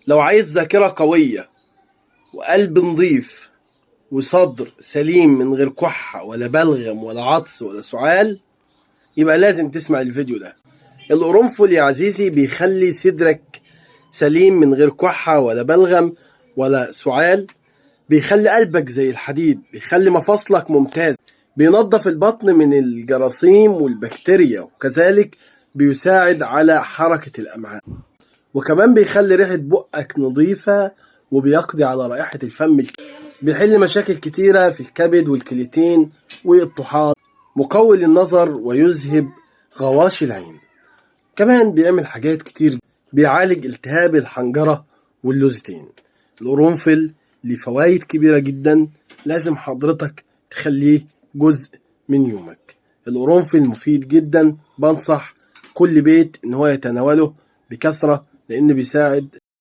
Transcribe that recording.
لو عايز ذاكرة قوية وقلب نظيف وصدر سليم من غير كحة ولا بلغم ولا عطس ولا سعال، يبقى لازم تسمع الفيديو ده. القرنفل يا عزيزي بيخلي صدرك سليم من غير كحة ولا بلغم ولا سعال، بيخلي قلبك زي الحديد، بيخلي مفاصلك ممتاز، بينظف البطن من الجراثيم والبكتيريا، وكذلك بيساعد على حركة الأمعاء، وكمان بيخلي ريحة بقك نظيفة وبيقضي على رائحة الفم. بيحل مشاكل كتيرة في الكبد والكليتين والطحال، مقوي للنظر ويذهب غواش العين. كمان بيعمل حاجات كتير، بيعالج التهاب الحنجرة واللوزتين. القرنفل ليه فوائد كبيرة جدا، لازم حضرتك تخليه جزء من يومك. القرنفل مفيد جدا، بنصح كل بيت ان هو يتناوله بكثرة لان بيساعد.